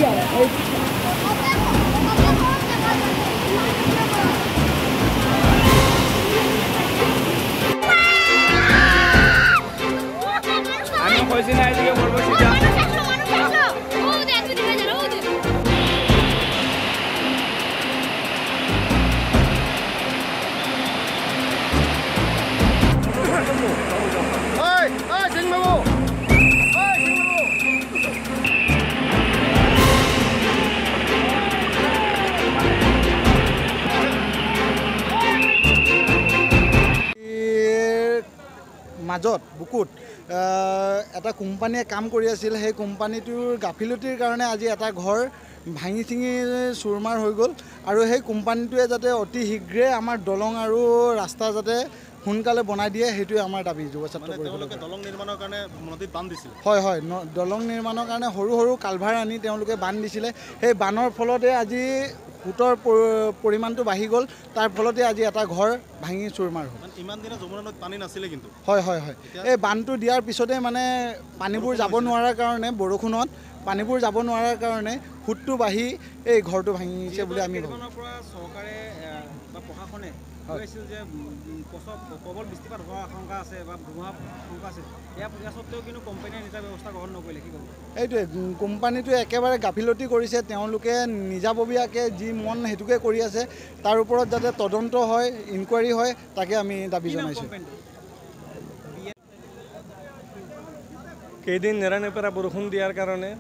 আমি কইছি না এদিকে বলবো সেটা। মাজত বুকুত এটা কোম্পানীয়ে কাম কৰি আছিল, সেই কোম্পানীটোৰ গাফিলতিৰ কাৰণে আজি এটা ঘৰ ভাঙি চিঙি চুৰমাৰ হৈ গ'ল। আৰু সেই কোম্পানীটোৱে যাতে অতি শীঘ্ৰে আমাৰ দলং আৰু ৰাস্তা যাতে সোনকালে বনাই দিয়ে, সেইটোৱে আমাৰ দাবী। যুৱ ছাত্ৰ পৰিষদৰ দলং নিৰ্মাণৰ কাৰণে নদীত বান্ধ দিছিল। হয় হয়, দলং নিৰ্মাণৰ কাৰণে সৰু সৰু কালভাৰ আনি তেওঁলোকে বান্ধ দিছিলে। সেই বানৰ ফলতে আজি সোঁতৰ পৰিমাণটো বাঢ়ি গ'ল, তাৰ ফলতে আজি এটা ঘৰ ভাঙি চুৰমাৰ হ'ল। ইমান দিনে যমুনা নদীত পানী নাছিলে কিন্তু। হয় হয় হয়, এই বান্ধটো দিয়াৰ পিছতে মানে পানীবোৰ যাব নোৱাৰাৰ কাৰণে, বৰষুণত পানীবোৰ যাব নোৱাৰাৰ কাৰণে সোঁতটো বাঢ়ি এই ঘৰটো ভাঙিছে বুলি আমি ভাবোঁ। চৰকাৰে বা প্ৰশাসনে কৈছিল যে প্ৰবল বৃষ্টিপাত হোৱাৰ আশংকা আছে বা ধুমুহা আশংকা আছে, ইয়াৰ সত্ত্বেও কিন্তু কোম্পানীয়ে নিজা ব্যৱস্থা গ্ৰহণ নকৰিলে, কি ক'ব? এইটোৱে কোম্পানীটোৱে একেবাৰে গাফিলতি কৰিছে। তেওঁলোকে নিজাববীয়াকৈ যি মন সেইটোকে কৰি আছে। তাৰ ওপৰত যাতে তদন্ত হয়, ইনকুৱাৰী হয়, তাকে আমি দাবী জনাইছোঁ। কেইদিন নেৰানেপেৰা বৰষুণ দিয়াৰ কাৰণে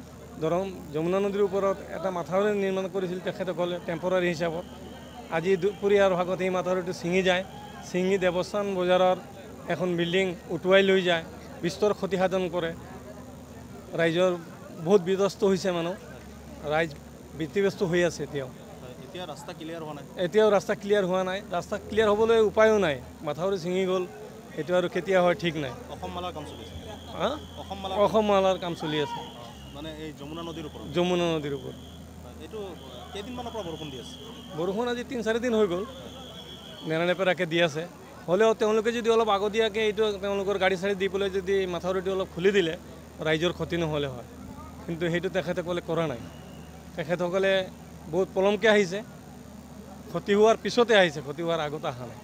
ধৰক যমুনা নদীৰ ওপৰত এটা মাথাউৰি নিৰ্মাণ কৰিছিল তেখেতসকলে টেম্পৰাৰী হিচাপত। আজি দুপৰীয়াৰ ভাগত এই মাথাউৰিটো ছিঙি যায়, ছিঙি দেৱস্থান বজাৰৰ এখন বিল্ডিং উটুৱাই লৈ যায়, বিস্তৰ ক্ষতিসাধন কৰে। ৰাইজৰ বহুত বিধ্বস্ত হৈছে, মানুহ ৰাইজ ব্যতিব্যস্ত হৈ আছে এতিয়াও। এতিয়া ৰাস্তা ক্লিয়াৰ হোৱা নাই, এতিয়াও ৰাস্তা ক্লিয়াৰ হোৱা নাই। ৰাস্তা ক্লিয়াৰ হ'বলৈ উপায়ো নাই, মাথাউৰি ছিঙি গ'ল, সেইটো আৰু কেতিয়া হয় ঠিক নাই। অসম মালাৰ কাম চলি আছে, অসম মালাৰ কাম চলি আছে মানে এই যমুনা নদীৰ ওপৰত। যমুনা নদীৰ ওপৰত এইটো কেইদিনমানৰ পৰা বৰষুণ দি আছে? বৰষুণ আজি 3-4 দিন হৈ গ'ল, নেৰানেপেৰাকৈ দি আছে। হ'লেও তেওঁলোকে যদি অলপ আগতীয়াকৈ এইটো তেওঁলোকৰ গাড়ী চাড়ী দি পেলাই যদি মাথাউৰিটো অলপ খুলি দিলে ৰাইজৰ ক্ষতি নহ'লে হয়, কিন্তু সেইটো তেখেতসকলে কৰা নাই। তেখেতসকলে বহুত পলমকৈ আহিছে, ক্ষতি হোৱাৰ পিছতে আহিছে, ক্ষতি হোৱাৰ আগত অহা নাই।